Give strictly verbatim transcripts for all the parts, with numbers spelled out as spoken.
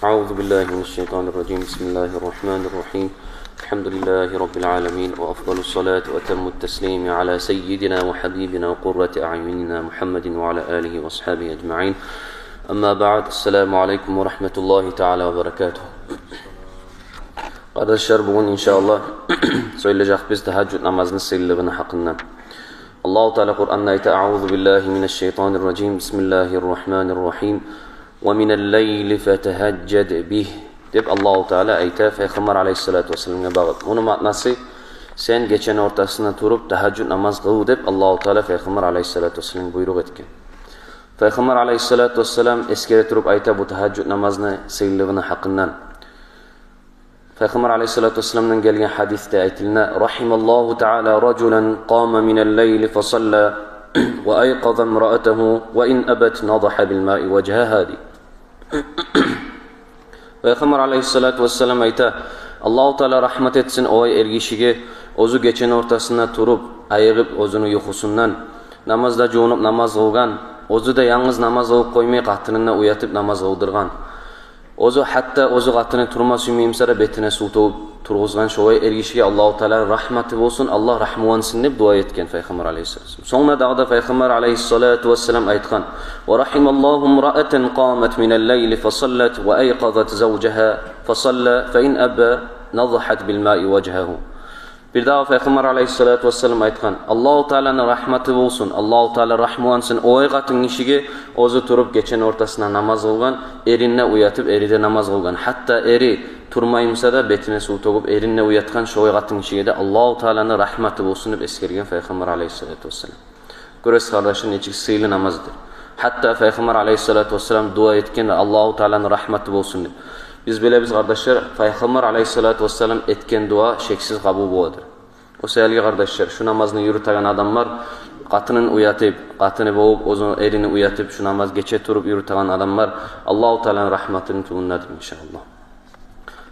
أعوذ بالله من الشيطان الرجيم. بسم الله الرحمن الرحيم. الحمد لله رب العالمين، وأفضل الصلاة وأتم التسليم على سيدنا وحبيبنا وقرة أعيننا محمد وعلى آله وأصحابه أجمعين. أما بعد، السلام عليكم ورحمة الله تعالى وبركاته. Къардашлар, бугюн, иншааллагь, сёйлежекбиз тагьажжуд намазны сыйлылыгъыны гьакъындан. Аллагьу Таала Къуранда айта: أعوذ بالله من الشيطان الرجيم. بسم الله الرحمن الرحيم. ومن الليل فتهجد به, деп Аллагьу Таала айта Пайхаммар алайгьиссалату вассаламгъа багъып. Муну маънасы: сен гечени ортасында туруп тагьажжуд намаз къыл, деп Аллагьу Таала Пайхаммар алайгьиссалату вассаламгъа буйрукъ этген. Пайхаммар алайгьиссалату вассалам эсгере туруп айта бу тагьажжуд намазны сыйлылыгъыны гьакъындан. Пайхаммар алайгьиссалату вассаламдан гелген гьадисде айтылына: رحم الله تعالى رجلا قام من الليل فصلى وأيقظ امرأته وإن أبت نضح بالماء وجهها, дей. Пайхаммар алайгьиссалату вассалам айта: Аллагьу Таала рагьмат этсин олай эргишиге, оьзю гечени ортасында туруп, айыгъып оьзюню юхусундан, намазда жувунуп намаз къылгъан, оьзю де янгыз намаз къылып къоймай, къатынын да уятып намаз къылдыргъан. Оьзю, гьатта оьзю къатыны турма сюймей буса да, бетине сув тёгюп тургъузгъан шолай эргишиге Аллагьу Тааланы рагьматы болсун, Аллагь рагьмулансын деп дуа этген Пайхаммар алайгьиссалату вассалам. Сонг дагъы да Пайхаммар алайгьиссалату вассалам айтгъан: ورحم الله امرأة قامت من الليل فصلت وأيقظت زوجها فصلى فإن أبى نضحت بالماء وجهه. Бирдагъы Пайхаммар алайгьиссалату вассалам айтгъан: Аллагьу Тааланы рагьматы болсун, Аллагьу Таала рагьмулансын олай къатынгишиге, оьзю туруп гечени ортасында намаз къылгъан, эрин де уятып, эри де намаз къылгъан. Гьатта эри турмай буса да, бетине сув тёгюп, эрин де уятгъан шолай къатынгишиге де Аллагьу Тааланы рагьматы болсун деп эсгерген Пайхаммар алайгьиссалату вассалам. Гёресиз, къардашлар, нечик сыйлы намаздыр. Гьатта Пайхаммар алайгьиссалату вассалам дуа этген: Аллагьу Тааланы рагьматы болсун деп. Биз билебиз, къардашлар, Пайхаммар алайгьиссалату вассалам этген дуа шексиз къабул боладыр. О саялы, къардашлар, шу намазны юрютеген адамлар, къатынын уятып, къатыны болуп, оьзюню эрини уятып, шу намаз гече туруп юрютеген адамлар Аллагьу Тааланы рагьматыны тюбюндедир, иншааллагь.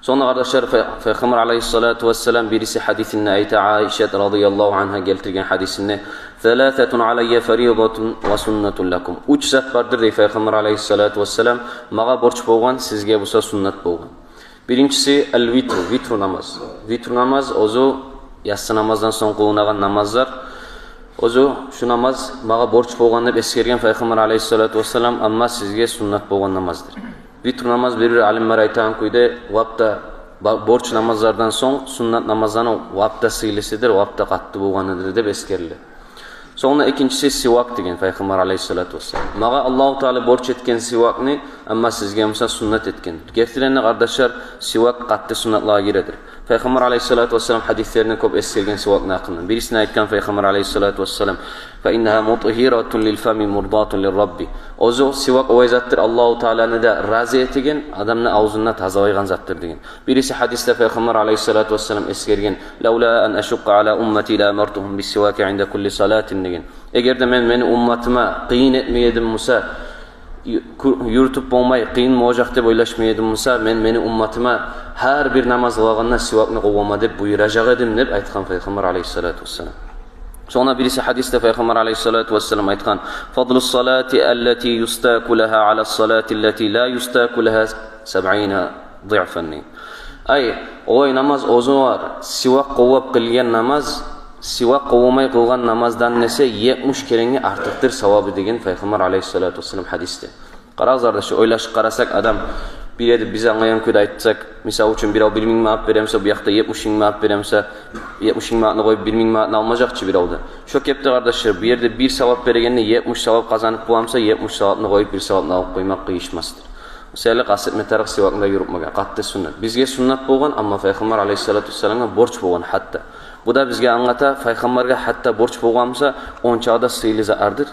Сонг да, къардашлар, Пай-, Пайхаммар алайгьиссалату вассалам бириси гьадисинде айта, Айшат радияллагьу ангьа гелтирген гьадисинде: ثلاثة علي فريضة وسنة لكم. Уьч зат бардыр, дей Пайхаммар алайгьиссалату вассалам, магъа борч болгъан, сизге буса суннат болгъан. Биринчиси — аль-витру, витру намаз. Витру намаз — оьзю яссы намаздан сонг къылынагъан намазлар. Оьзю шу намаз магъа борч болгъан деп эсгерген Пайхаммар алайгьиссалату вассалам, амма сизге суннат болгъан намаздыр. Витру намаз, бир-бир алимлер айтагъан кюйде, лап да ба-, борч намазлардан сонг суннат намазланы лап да сыйлысыдыр, лап да къатты болгъаныдыр деп эсгериле. Сонг да экинчиси сивак деген Пайхаммар алайгьиссалату вассалам. Магъа Аллагьу Таала борч этген сивакны, амма сизге буса суннат этген. Гертиден де, къардашлар, сивак къатты суннатлагъа гиредир. Пайхаммар алайгьиссалату вассалам гьадислеринде кёп эсгерген сивакны гьакъындан. Бирисинде айтгъан Пайхаммар алайгьиссалату вассалам: فإنها مطهرة للفم مرضاة للرب. Оьзю сивак олай затдыр, Аллагьу Тааланы да рази этеген, адамны авзун да тазалайгъан затдыр деген. Бириси гьадисде Пайхаммар алайгьиссалату вассалам эсгерген: لولا أن أشق على أمتي لأمرتهم بالسواك عند كل صلاة, деген. Эгер де мен мени умматыма къыйын этмей эдим буса, ю-, ку-, юрютюп болмай, къыйын болажакъ деп ойлашмай эдим буса, мен мени умматыма гьар бир намаз къылагъанда сивакны къоллама деп буюражакъ эдим, деп айтгъан Пайхаммар алайгьиссалату вассалам. Сонг да бириси гьадисде Пайхаммар алайгьиссалату вассалам айтгъан: فضل الصلاة التي يستاك لها على الصلاة التي لا يستاك لها سبعين ضعفا. Ай, олай намаз, оьзю бар, сивак къоллап къылгъан намаз, сивак къолламай къылгъан намаздан эсе етмиш керенге артыкъдыр савабы, деген Пайхаммар алайгьиссалату вассалам гьадисде. Къарагъыз, къардашлар, ойлашып къарасакъ, адам бир ерде, биз англагъан кюйде айтсакъ, мисал учун, бирев бир минг манат бере буса, бу якъда етмиш минг манат бере буса, етмиш минг манатны къоюп, бир минг манатны алмажакъ чы бирев де. Шо кепде, къардашлар, бу ерде бир савап берегенде етмиш савап къазанып бола буса, етмиш савапны къоюп, бир савапны алып къоймакъ къыйышмасдыр. О саялы къаст этме тарыкъ сивакны да юрютмеге, къатты суннат. Бизге суннат болгъан, амма Пайхаммар алайгьиссалату вассаламгъа борч болгъан гьатта. Бу да бизге англата, Пайхаммаргъа гьатта борч болгъан буса, ончакъы да сыйлы затдыр.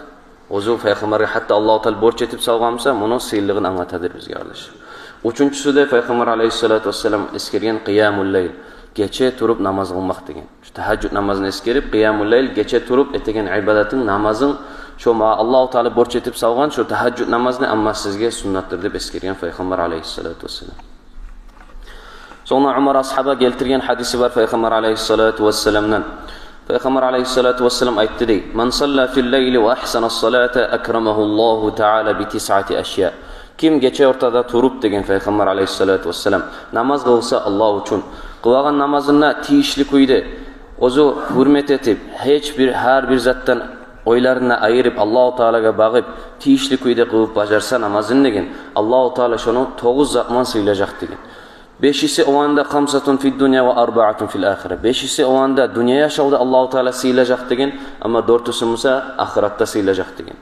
Оьзю Пайхаммаргъа гьатта Аллагьу Таала борч этип салгъан буса, муну сыйлылыгъын англатадыр бизге, къардашлар. Уьчюнчюсю де Пайхаммар алайгьиссалату вассалам эсгерген къиямул лайл, гече туруп намаз къылмакъ деген. Шу тагьажжуд намазын эсгерип, къиямул лайл, гече туруп этеген ибадатынг, намазынг, шо магъа Аллагьу Таала борч этип салгъан шо тагьажжуд намазны, амма сизге суннатдыр деп эсгерген Пайхаммар алайгьиссалату вассалам. Сонг да Умар асгьаба гелтирген гьадиси бар Пайхаммар алайгьиссалату вассаламдан. Пайхаммар алайгьиссалату вассалам айтды, дей: من صلى في الليل وأحسن الصلاة أكرمه الله تعالى بتسعة أشياء. Ким гече ортада туруп, деген Пайхаммар алейгьиссалату вассалам, намаз къылса Аллагь учун, къылагъан намазына тийишли кюйде, оьзю гьюрмет этип, гьеч бир, гьар бир затдан ойларын айырып, Аллагьу Таалагъа багъып, тийишли кюйде къылып бажарса намазын, деген, Аллагьу Таала шону тогъуз зат булан сыйлажакъ, деген. Бешиси о анда: «Хамсатун фид-дунья ва арбаатун фил-ахира». Бешиси о анда дюнья яшавда Аллагьу Таала сыйлажакъ, деген, амма дёртюсю буса ахыратда сыйлажакъ, деген.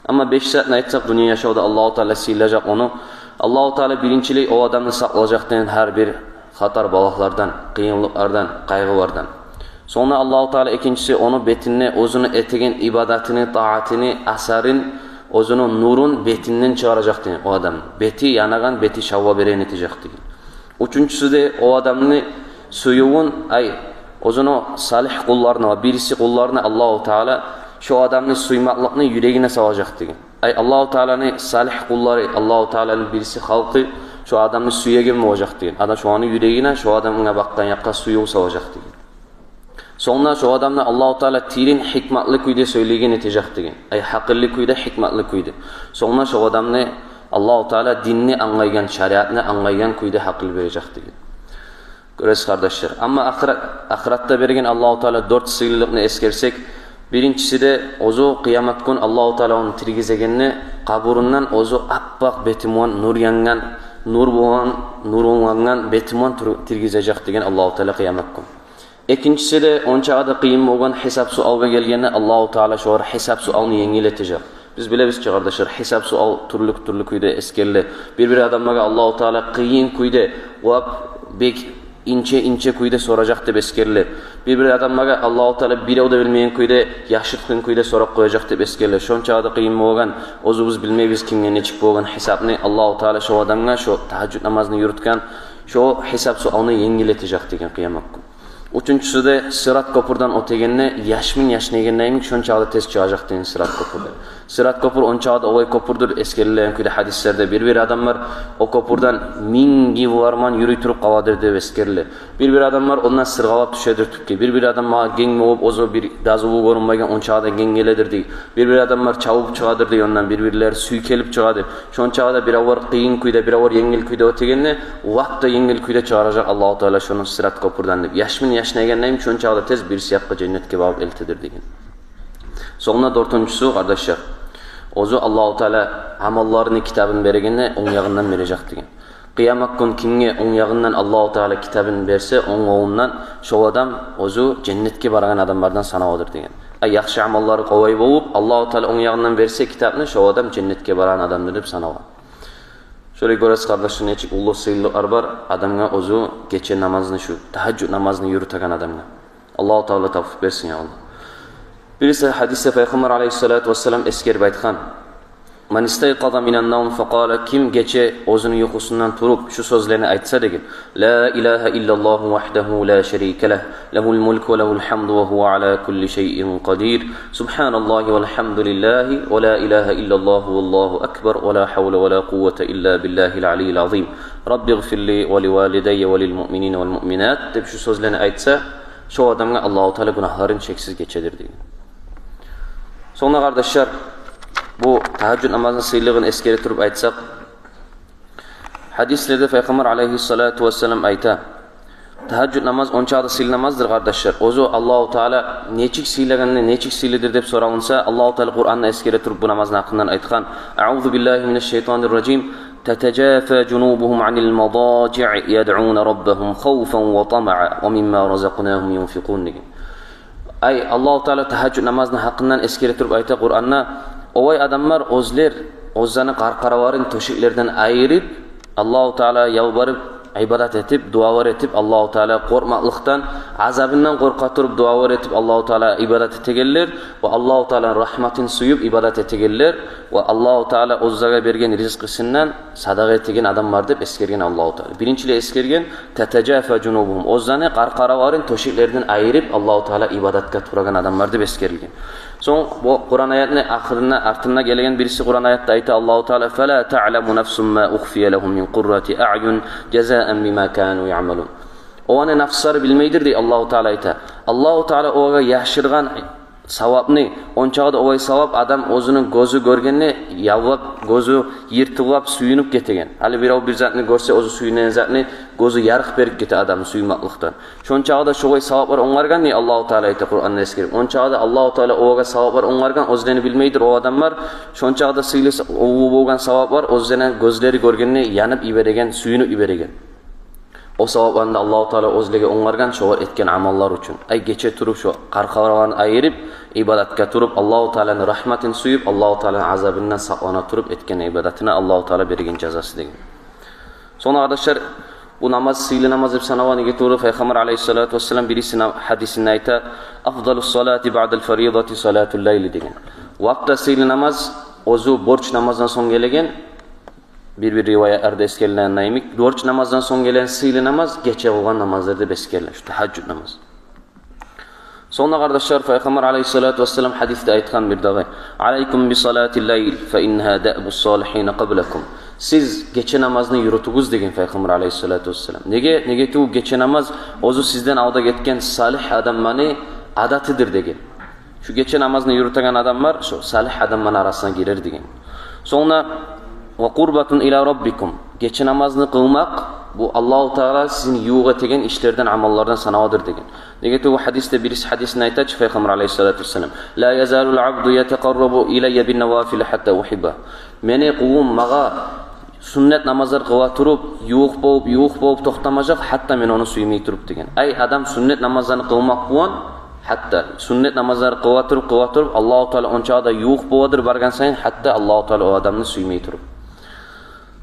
Амма беш затны айтсакъ, дюнья яшавда Аллагьу Таала сыйлажакъ ону. Аллагьу Таала биринчилей о адамны сакълажакъ, деген, гьар бир хатар-балагьлардан, къыйынлыкълардан, къайгъылардан. Сонг да Аллагьу Таала экинчиси ону бетинде оьзюню этеген ибадатыны, таатыны асарын, оьзюню нурун бетинден чыгъаражакъ, деген, о адамны. Бети янагъан, бети шавва береген этежек, деген. Уьчюнчюсю де о адамны сюювюн, ай, оьзюню салигь къулларына ва бириси къулларына Аллагьу Таала шо адамны сюймекликни юрегине салажакъ, деген. Ай, Аллагьу Тааланы салигь къуллары, Аллагьу Тааланы бириси халкъы шо адамны сюеген болажакъ, деген. Адам шону юрегине, шо адамгъа бакъгъан якъгъа сююв салажакъ, деген. Сонг да шо адамны Аллагьу Таала тирин гьикматлы кюйде сёйлейген этежек, деген. Ай, гьакъыллы кюйде, гьикматлы кюйде. Сонг да шо адамны Аллагьу Таала динни англайгъан, шариатны англайгъан кюйде гьакъыл бережек, деген. Гёресиз, къардашлар. Амма ахырат, ахыратда берген Аллагьу Таала дёрт сыйлылыкъны эсгерсек, биринчиси де, оьзю къыямат гюн Аллагьу Таала ону тиргизегенде, къабурундан оьзю аппакъ бети булан нур янгъан, нур булан нурлангъан бети булан тур-, тиргизежек, деген, Аллагьу Таала къыямат гюн. Экинчиси де, ончагъа да къыйын болгъан гьисап-суалгъа гелгенде, Аллагьу Таала шогъар гьисап-суалны енгил этежек. Биз билебиз чи, къардашлар, гьисап-суал тюрлю-тюрлю кюйде эсгериле. Бир-бир адамлагъа Аллагьу Таала къыйын кюйде, лап бек инче-инче кюйде соражакъ деп эсгериле. Бир-бир адамлагъа Аллагьу Таала бирев де билмейген кюйде, яшыртгъын кюйде сорап къояжакъ деп эсгериле. Шончагъа да къыйын болгъан, оьзюбюз билмейбиз кимге нечик болгъан гьисапны, Аллагьу Таала шо адамгъа, шо тагьажжуд намазны юрютген, шо гьисап-суалны енгил этежек, деген, къыямат гюн. Уьчюнчюсю де, Сырат кёпюрден оьтегенде, яшмин яшнайгъанда йимик, шончагъа да тез чыгъажакъ, деген, Сырат кёпюрден. Сырат кёпюр ончагъа да олай кёпюрдюр, эсгерилген кюйде гьадислерде, бир-бир адамлар о кёпюрден минг йыллар булан юрюй туруп къаладыр деп эсгериле. Бир-бир адамлар ондан сыргъалап тюшедир тюпге. Бир-бир адамгъа генг болуп, оьзю бир дазулу гёрюнмейген, ончагъа да генг геледир, дей. Бир-бир адамлар чабып чыгъадыр, дей, ондан бир-бирлери сюйкелип чыгъадыр. Шончагъа да биревлер къыйын кюйде, биревлер енгил кюйде оьтегенде, лап да енгил кюйде чыгъаражакъ Аллагьу Таала шону Сырат кёпюрден деп. Яшмин яшнайгъанда йимик, шончагъа да тез бирисиякъгъа женнетге багъып элтедир, деген. Сонг да дёртюнчюсю, къардашлар, оьзю Аллагьу Таала амалларыны китабын берегенде онг ягъындан бережек, деген. Къыямат гюн кимге онг ягъындан Аллагьу Таала китабын берсе, онг къолундан, шо адам оьзю женнетге барагъан адамлардан саналадыр, деген. Ай, яхшы амаллары къолай болуп, Аллагьу Таала онг ягъындан берсе китапны, шо адам женнетге барагъан адамдыр деп санала. Шолай гёресиз, къардашлар, нечик уллу сыйлылыкълар бар адамгъа, оьзю гече намазны, шу тагьажжуд намазны юрютеген адамгъа. Аллагьу Таала тавфикъ берсин, я Аллагь. Бириси гьадисде Пайхаммар алейгьиссалату вассалам эсгерип айтгъан: «Ман истайкъаза минан-навм факъала», ким гече оьзюню юхусундан туруп шу сёзлени айтса, деген: «Ла илагьа иллаллагьу вагьдагьу ла шарика лагь, лагьул мулку ва лагьул гьамду ва гьува аля кулли шайин къадир. Субгьаналлагьи валгьамдулиллагьи ва ла илагьа иллаллагьу валлагьу акбар ва ла гьавла ва ла къуввата илла биллагьил алиййил азим. Раббигъфирли ва ливалидаййа ва лилмуъминина валмуъминат», — деп шу сёзлени айтса, шо адамгъа Аллагьу Таала гюнагьларын шексиз гечедир, деген. Сонг да, къардашлар, бу тагьажжуд намазны сыйлылыгъын эсгере туруп айтсакъ, гьадислерде Пайхаммар алейгьиссалату вассалам айта: тагьажжуд намаз ончакъы да сыйлы намаздыр, къардашлар. Оьзю Аллагьу Таала нечик сыйлагъанны, нечик сыйлыдыр деп соралынса, Аллагьу Таала Къуранда эсгере туруп бу намазны гьакъындан айтгъан: «Аъузу биллагьи минаш-шайтанир-ражим. Татажафа жунубугьум анил-мадажиъ ядъуна раббагьум хавфан ва тамаъа ва мимма разакънагьум юнфикъун», — деген. Ай, Аллагьу Таала тагьажжуд намазны гьакъындан эсгере туруп айта Къуранда: олай адамлар оьзлер оьзлени къаркъараларын тёшеклерден айырып, Аллагьу Таалагъа ялбарып, ибадат этип, дуалар этип, Аллагьу Таалагъа къоркъмакълыкъдан, азабындан къоркъа туруп дуалар этип, Аллагьу Таалагъа ибадат этегенлер, ва Аллагьу Тааланы рагьматын сююп ибадат этегенлер, ва Аллагьу Таала оьзлеге берген ризкъысындан садагъа этеген адамлар деп эсгерген Аллагьу Таала. Биринчилей эсгерген: «Татажафа жунубугьум», оьзлени къаркъараларын тёшеклерден айырып, Аллагьу Таалагъа ибадатгъа турагъан адамлар деп эсгерген. Сонг бу Къуран аятны ахырында, артында гелген бириси Къуран аятда айта Аллагьу Таала: «Фала таъламу нафсун ма ухфия лагьум мин къуррати аъюн жазаан бима кану яъмалун». Оланы нафслары билмейдир, дей Аллагьу Таала, айта. Аллагьу Таала олагъа яшыргъан савапны, ончакъы да олай савап, адам оьзюню гёзю гёргенде явлап, гёзю йыртылып, сююнюп гетеген. Гьали бирев бир затны гёрсе, оьзю сююнеген затны, гёзю ярыкъ берип гете адам сюймекликден. Шончакъы да шолай саваплар онгаргъан, не Аллагьу Таала айта Къуранда эсгерип. Ончакъы да Аллагьу Таала олагъа саваплар онгаргъан, оьзлени билмейдир о адамлар. Шончакъы да сыйлы, уллу болгъан саваплар, оьзлени гёзлери гёргенде янып йибереген, сююнюп йибереген. О савапланы да Аллагьу Таала оьзлеге онгаргъан шолар этген амаллар учун. Ай, гече туруп шо къаркъараларын айырып, ибадатгъа туруп, Аллагьу Тааланы рагьматын сююп, Аллагьу Тааланы азабындан сакълана туруп этген ибадатына Аллагьу Таала берген жазасы деген. Сонг, къардашлар, бу намаз сыйлы намаз деп санала. Неге тюгюл, Пайхаммар алайгьиссалату вассалам бириси на-, гьадисинде айта: «Афдалус салати баъдал фаридати салатул лайли», — деген. Вакътиси сыйлы намаз оьзю борч намаздан сонг гелеген, бир-бир риваятларда эсгерилгени йимик, борч намаздан сонг гелеген сыйлы намаз гече къылгъан намазлар деп эсгериле, шу тагьажжуд намаз. Сонг да, къардашлар, Пайхаммар алайгьиссалату вассалам гьадисде айтгъан бир дагъы: «Алайкум би салатил лайл, фа иннагьа даъбус салигьина къаблакум». Сиз гече намазны юрютюгюз деген Пайхаммар алайгьиссалату вассалам. Неге, неге тюгюл, гече намаз оьзю сизден алда гетген салигь адамланы адатыдыр деген. Шу гече намазны юрютеген адамлар шу салигь адамланы арасына гирер деген. Сонг да: «Ва къурбатун ила раббикум». Гече намазны къылмакъ, бу Аллагьу Таала сизин ювукъ этеген ишлерден, амаллардан саналадыр деген. Неге тюгюл, гьадисде, бириси гьадисинде айта чы Пайхаммар алайгьиссалату вассалам: «Ла язалул абду ятакъаррабу илайя бин навафили гьатта угьиббагь». Мени къулум магъа суннат намазлар къыла туруп, ювукъ болуп, ювукъ болуп токътамажакъ, гьатта мен ону сюймей туруп деген. Ай, адам суннат намазланы къылмакъ булан, гьатта суннат намазлар къыла туруп, къыла туруп, Аллагьу Таала ончакъы да ювукъ боладыр баргъан сайын, гьатта Аллагьу Таала о адамны сюймей туруп.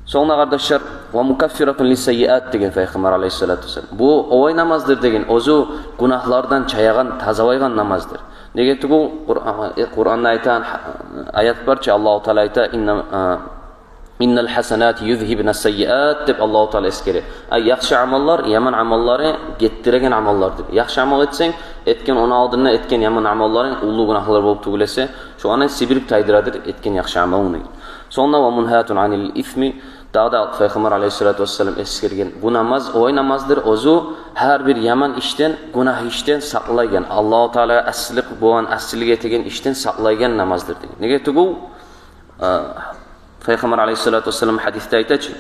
Сонг да, къардашлар, «ва мукаффиратун лиссайиат» деген Пайхаммар алайгьиссалату вассалам. Бу олай намаздыр деген, оьзю гюнагьлардан чаягъан, тазалайгъан намаздыр. Неге тюгюл, Къуран-, э, Къуранда айтагъан гьа-, аят бар чы, Аллагьу Таала айта: «Инна, а, иннал гьасанати юзгьибна сайиат», — деп Аллагьу Таала эсгере. Ай, яхшы амаллар яман амалланы гетдиреген амаллар деп. Яхшы амал этсенг, этген, ону алдында этген яман амалларынг уллу гюнагьлар болуп тюгюл эсе, шоланы сибирип тайдырадыр этген яхшы амалынг. Сонг да «ва мунгьатун анил исми», дагъы да Пайхаммар алайгьиссалату вассалам эсгерген, бу намаз олай намаздыр, оьзю гьар бир яман ишден, гюнагь ишден сакълайгъан, Аллагьу Таалагъа асилик болгъан, асилик этеген ишден сакълайгъан намаздыр деген. Неге тюгюл, а, Пайхаммар алайгьиссалату вассалам гьадисде айта чы,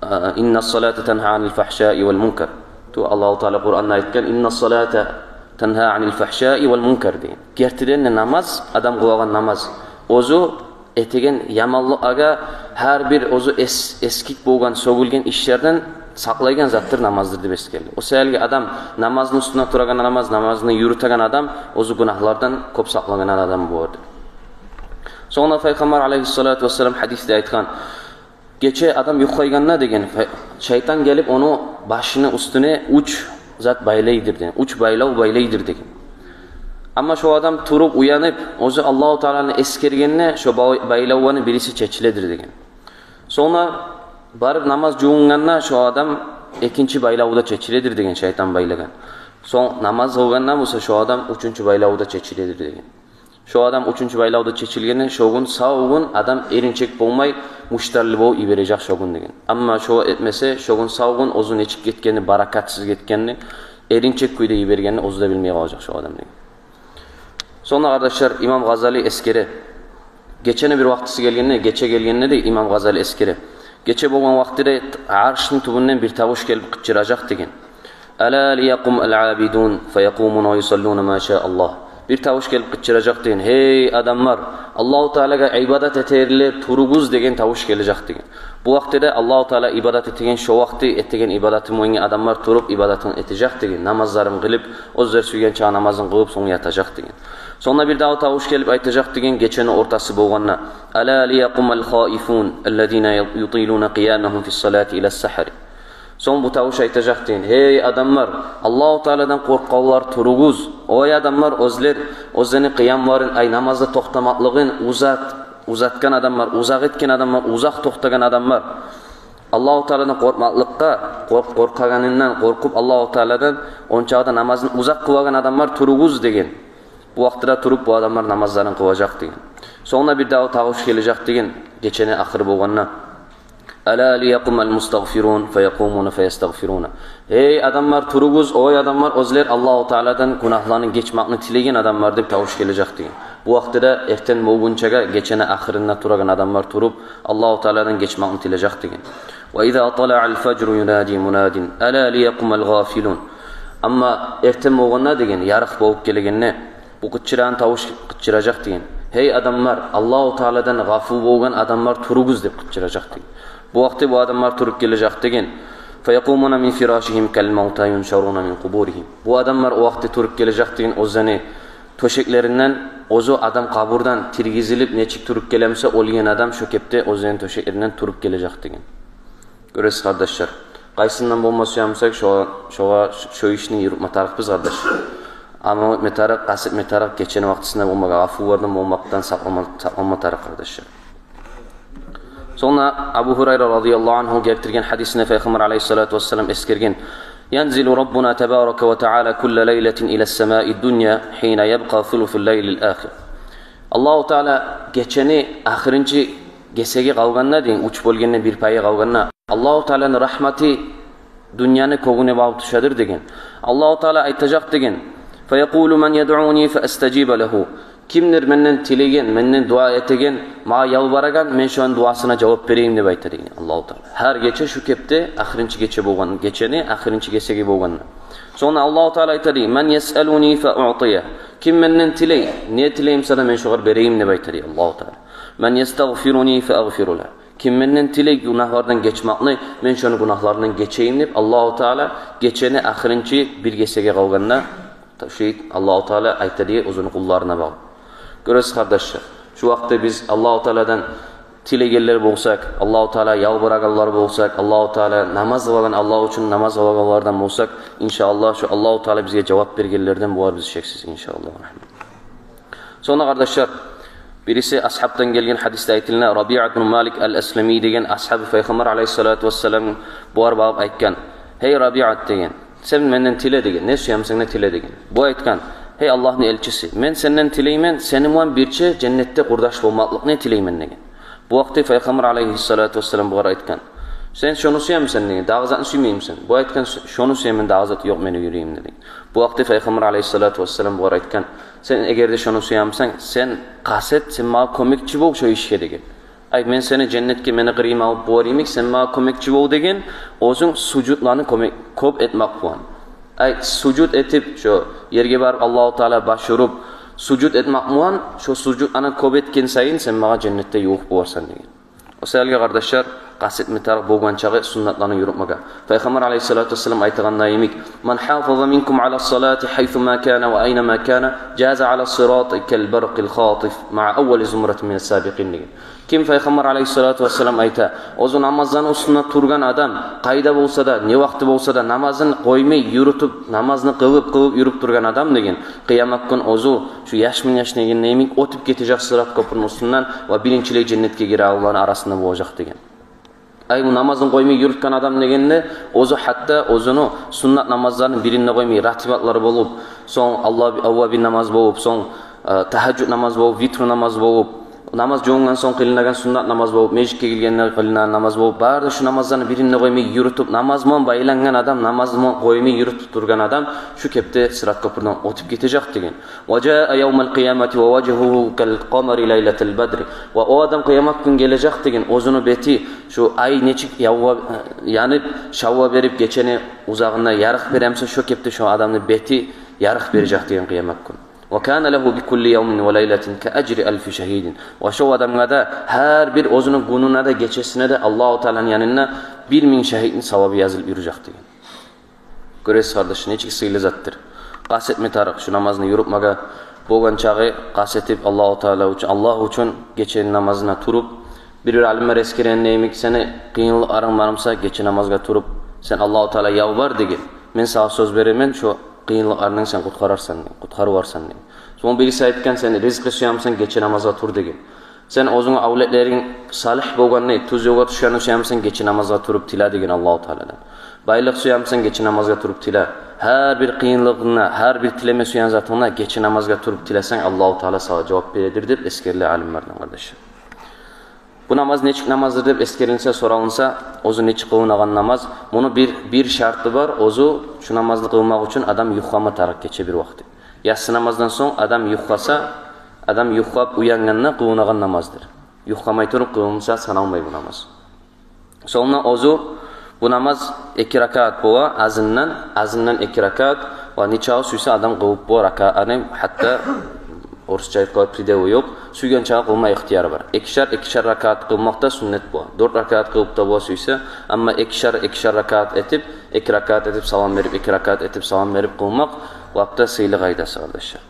а, «Инна салата тангьа анил фахшаи вал мункар». Ту Аллагьу Таала Къуранда айтгъан: «Инна салата тангьа анил фахшаи вал мункар», — деген. Гертиден де намаз, адам къылагъан намаз, оьзю этеген яманлыкъгъа, гьар бир оьзю эс-, эсгик болгъан, сёгюлген ишлерден сакълайгъан затдыр, намаздыр деп эсгериле. О саялы адам намазны уьстюне турагъан, намаз, намазны юрютеген адам оьзю гюнагьлардан кёп сакълангъан адам болар. Сонг да Пайхаммар алайгьиссалату вассалам гьадисде айтгъан: «Гече адам юхлайгъанда, — деген, — шайтан гелип, ону башыны уьстюне уьч зат байлайдыр», — деген. Уьч байлав байлайдыр деген. Амма шо адам туруп, уянып, оьзю Аллагьу Тааланы эсгергенде, шо бай-, байлавланы бириси чечиледир деген. Сонг да барып намаз жувунгъанда, шо адам экинчи байлаву да чечиледир деген, шайтан байлагъан. Сонг намаз къылгъанда буса, шо адам уьчюнчю байлаву да чечиледир деген. Шо адам уьчюнчю байлавда чечилгенде, шо гюн, сав гюн адам эринчек болмай, муштарлы болуп йибережек шо гюн деген. Амма шо этмесе, шо гюн, сав гюн оьзю нечик гетгенни, баракатсыз гетгенни, эринчек кюйде йибергенни оьзю де билмей къалажакъ шо адам деген. Сонг да, къардашлар, имам Гъазали эсгере. Гечени бир вакътиси гелгенде, гече гелгенде де имам Гъазали эсгере. Гече болгъан вакътиде аршны тюбюнден бир тавуш гелип къычыражакъ деген. «Ала лиякъумал абидун, фаякъумуна ва юсаллуна ма ша Аллагь». Бир тавуш гелип къычыражакъ деген: «Гьей адамлар, Аллагьу Таалагъа ибадат этерлер, туругъуз», — деген тавуш гележек деген. Бу вакътиде Аллагьу Таала ибадат этеген, шо вакъти этеген ибадаты булангъы адамлар туруп ибадатын этежек деген. Намазларын къылып, оьзлер сюйген чакъы намазын къылып, сонг ятажакъ деген. Сонг да бир дагъы тавуш гелип айтажакъ деген, гечени ортасы болгъанда: «Ала лиякъумал хаифун, аллазина ютилуна къиямагьум фис салати илас сахари». Сонг бу тавуш айтажакъ деген: «Гьей адамлар, Аллагьу Тааладан къоркъгъанлар, туругъуз. Ой адамлар, оьзлер, оьзлени къыямларын, ай, намазда токътамакълыгъын узат-, узатгъан адамлар, узакъ этген адамлар, узакъ токътагъан адамлар. Аллагьу Тааладан къоркъмакълыкъгъа, къоркъ-, къоркъагъанындан къоркъуп, Аллагьу Тааладан, ончакъы да намазын узакъ къылагъан адамлар, туругъуз», — деген. Бу вакътиде туруп, бу адамлар намазларын къылажакъ деген. Сонг да бир дагъы тавуш гележек деген, гечени ахыры болгъанда: «Ала лиякъумал мустагъфирун, фаякъумуна фаястагъфируна». «Гьей адамлар, туругъуз, ой адамлар, оьзлер Аллагьу Тааладан гюнагьларын гечмекни тилеген адамлар», — деп тавуш гележек деген. Бу вакътиде эртен болгъунчагъа гечени ахырында турагъан адамлар туруп, Аллагьу Тааладан гечмекни тилежек деген. «Ва иза талаал фажру юнади мунадин, ала лиякъумал гъафилун». Амма эртен болгъанда деген, ярыкъ болуп гелегенде, бу къычырагъан тавуш къычыражакъ деген. «Гьей адамлар, Аллагьу Тааладан гъафу болгъан адамлар, туругъуз», — деп къычыражакъ деген. Бу вакъти бу адамлар туруп гележек деген. «Фаякъумуна мин фирашигьим кал мавта юншаруна мин къубуригьим». Бу адамлар о вакъти туруп гележек деген, оьзлени тёшеклеринден, оьзю адам къабурдан тиргизилип, нечик туруп гелемсе, оьлген адам шо кепде оьзлени тёшеклеринден туруп гележек деген. Гёресиз, къардашлар. Къайсындан болма сюемсек, шо, шогъа, шо ишни юрютме тарыкъбыз, къардаш. Амал этме тарыкъ, къаст этме тарыкъ, гечени вакътисинде болмагъа, гъафулардан болмакъдан сакъланма, сакъланма тарыкъ, къардашлар. Сонг Абу Гьурайра радияллагьу ангьу гелтирген гьадисинде Пайхаммар алайгьиссалату вассалам эсгерген: «Янзилу Раббуна табарака ва таала кулла лайлатин илас самаид дунья гьина ябкъа сулусул лайлил ахир». Аллагьу Таала гечени ахырынчы гесеги къалгъанда деген, уьч бёлгенде бир пайы къалгъанда, Аллагьу Тааланы рагьматы дюньяны кёгюне багъып тюшедир деген. Аллагьу Таала айтажакъ деген: «Фаякъулу ман ядъуни фаастажиба лагьу». Кимдир менден тилеген, менден дуа этеген, магъа ялбарагъан, мен шону дуасына жавап берейим деп айта деген Аллагьу Таала. Гьар гече шу кепде, ахырынчы гече болгъан, гечени ахырынчы гесеги болгъанда. Сонг Аллагьу Таала айта деген: «Ман ясъалуни фауътия». Ким менден тилей, не тилей буса да, мен шогъар берейим деп айта деген Аллагьу Таала. «Ман ястагъфируни фаагъфиру лагь». Ким менден тилей гюнагьлардан гечмекни, мен шону гюнагьларындан гечейим деп, Аллагьу Таала гечени ахырынчы бир гесеге къалгъанда, шей Аллагьу Таала айта деген оьзюню къулларына багъып. Гёресиз, къардашлар, шу вакътиде биз Аллагьу Тааладан тилегенлер болсакъ, Аллагьу Таалагъа ялбарагъанлар болсакъ, Аллагьу Таала намаз къылагъан, Аллагь учун намаз къылагъанлардан болсакъ, иншааллагь, шу Аллагьу Таала бизге жавап бергенлерден болар биз шексиз, иншааллагь. Сонг, къардашлар, бириси асгьабдан гелген гьадисде айтылына, Рабиат бин Малик ал-Аслами деген асгьабы Пайхаммар алайгьиссалату вассалам бугъар багъып айтгъан: «Гьей Рабиат, — деген, — сен менден тиле, — деген, — не сюемсенг де тиле», — деген. Бу айтгъан: «Гьей Аллагьны элчиси, мен сенден тилеймен, сени булан бирче женнетде къурдаш болмакълыкъны тилеймен», — деген. Бу вакъти Пайхаммар алайгьиссалату вассалам бугъар айтгъан: «Сен шону сюемисен?» — деген. «Дагъы затны сюймеймисен?» Бу айтгъан: «Шону сюемен, дагъы зат ёкъ мени юрегимде», — деген. Бу вакъти Пайхаммар алайгьиссалату вассалам бугъар айтгъан: «Сен эгер де шону сюемисен, сен къаст эт, сен магъа кёмекчи бол шо ишге», — деген. «Ай, мен сени женнетге мени къырыйыма алып барар йимик, сен магъа кёмекчи бол», — деген, — «оьзюнг сужудланы кёмек, кёп этмек булан». Ай, сужуд этип, шо ерге барып, Аллагьу Таала баш уруп, сужуд этмек булан, шо сужудланы кёп этген сайын сен магъа женнетде ювукъ боларсан, — деген. О саялы, къардашлар, къаст этме тарыкъ болгъан чакъы суннатланы юрютмеге. Пайхаммар алайгьиссалату вассалам айтагъанда йимик: «Ман хафаза минкум ала салати гьайсума кана ва айнама кана, жаза ала сирати кал баркъил хатиф маа аввали зумратин минас сабикъин», — деген. Ким, Пайхаммар алайгьиссалату вассалам айта, оьзю намазланы уьстюнде тургъан адам, къайда болса да, не вакъти болса да, намазын къоймай юрютюп, намазны къылып, къылып юрюп тургъан адам, — деген, — къыямат гюн оьзю шу яшмин яшнагъанда йимик оьтюп гетежек сырат кёпюрню уьстюнден ва биринчилей женнетге гирегенлени арасында болажакъ, — деген. Ай, бу намазын къоймай юрютген адам дегенде, оьзю гьатта оьзюню суннат намазларын бирин де къоймай, ратибатлар болуп, сонг Аллагь, аввабин намаз болуп, сонг, э, тагьажжуд намаз болуп, витру намаз болуп, намаз жувунгъан сонг къылынагъан суннат намаз болуп, межитге гелгенде къылынагъан намаз болуп, бары да шу намазланы бирин де къоймай юрютюп, намаз булан байлангъан адам, намаз булан къоймай юрютюп тургъан адам шу кепде сырат кёпюрден оьтюп гетежек, — деген. «Ва жаа явмал къиямати ва важгьугьу кал къамари лайлатал бадри». Ва о адам къыямат гюн гележек, — деген, — оьзюню бети шу ай нечик явва, янып, шавва берип, гечени узагъында ярыкъ бере буса, шо кепде шо адамны бети ярыкъ бережек, — деген, — къыямат гюн. «Ва кана лагьу би кулли явмин ва лайлатин ка ажри алфи шагьидин». Ва шо адамгъа да гьар бир оьзюню гюнюне де, гечесине де Аллагьу Тааланы янында бир минг шагьитни савабы язылып юрюжек, — деген. Гёресиз, къардаш, нечик сыйлы затдыр. Къаст этме тарыкъ шу намазны юрютмеге, болгъан чагъы къаст этип, Аллагьу Таала учун, Аллагь учун гечени намазына туруп. Бир-бир алимлер эсгерегенде йимик, сени къыйынлыкъларынг бар буса, гече намазгъа туруп, сен Аллагьу Таалагъа ялбар, — деген. — Мен сагъа сёз беремен, шо къыйынлыкъларынгдан сен къутгъарарсан, — деген, — къутгъарып аларсан, — деген. Сонг бириси айтгъан: «Сен ризкъы сюе бусанг, гече намазгъа тур», — деген. «Сен оьзюнгню авлетлеринг салигь болгъанны, тюз ёлгъа тюшгенни сюе бусанг, гече намазгъа туруп тиле», — деген Аллагьу Тааладан. «Байлыкъ сюе бусанг, гече намазгъа туруп тиле. Гьар бир къыйынлыгъынгда, гьар бир тилеме сюеген затынгда гече намазгъа туруп тилесенг, Аллагьу Таала сагъа жавап бередир», — деп эсгериле алимлерден, къардашлар. Бу намаз нечик намаздыр деп эсгерилсе, соралынса, оьзю нечик къылынагъан намаз, муну бир, бир шарты бар, оьзю шу намазны къылмакъ учун адам юхлама тарыкъ гече бир вакъти. Яссы намаздан сонг адам юхласа, адам юхлап уянгъанда къылынагъан намаздыр. Юхламай туруп къылынса саналмай бу намаз. Сонг оьзю бу намаз эки ракаат бола, азындан, азындан эки ракаат, ва нечакъы сюйсе адам къылып бола ракаатны, гьатта орусча айтгъанда пределу ёкъ, сюйген чакъы къылма ихтияры бар. Экишер, экишер ракаат къылмакъ да сюннет бола. Дёрт ракаат къылып да бола сюйсе, амма экишер, экишер ракаат этип, эки ракаат этип салам берип, эки ракаат этип салам берип къылмакъ лап да сыйлы къайдасы, къардашлар.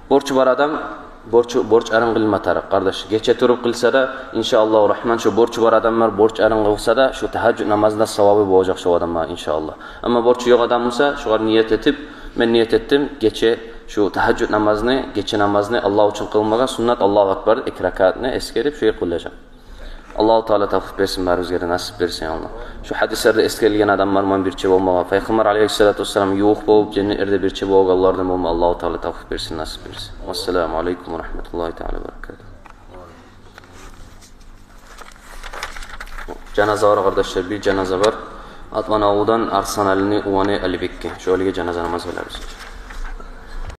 Борчу бар адам, борчу, борч арын къылма тарыкъ, къардаш. Гече туруп къылса да, иншааллагьу рахман, шо борчу бар адамлар борч арын къылса да, шо тагьажжуд намазны савабы болажакъ шо адамгъа, иншааллагь. Амма борчу ёкъ адам буса, шогъар ният этип, мен ният этдим гече шо тагьажжуд намазны, гече намазны Аллагь учун къылмагъа, суннат Аллагьу акбар, эки ракаатны эсгерип, шо къылажакъ. Аллагьу Таала тавфикъ берсин, барыбызгъа да насип берсин, я Аллагь. Шу гьадислерде эсгерилген адамлар булан бирче болмагъа, Пайхаммар алейгьиссалату вассалам ювукъ болуп, женнет ерде бирче болагъанлардан болма Аллагьу Таала тавфикъ берсин, насип берсин. Вассаламу алейкум ва рахматуллагьи таала ва баракатугь. Жаназа бар, къардашлар, бир жаназа бар. Атлан авулдан Арсланалини уланы Алибекге. Шо Алиге жаназа намаз къыларбыз.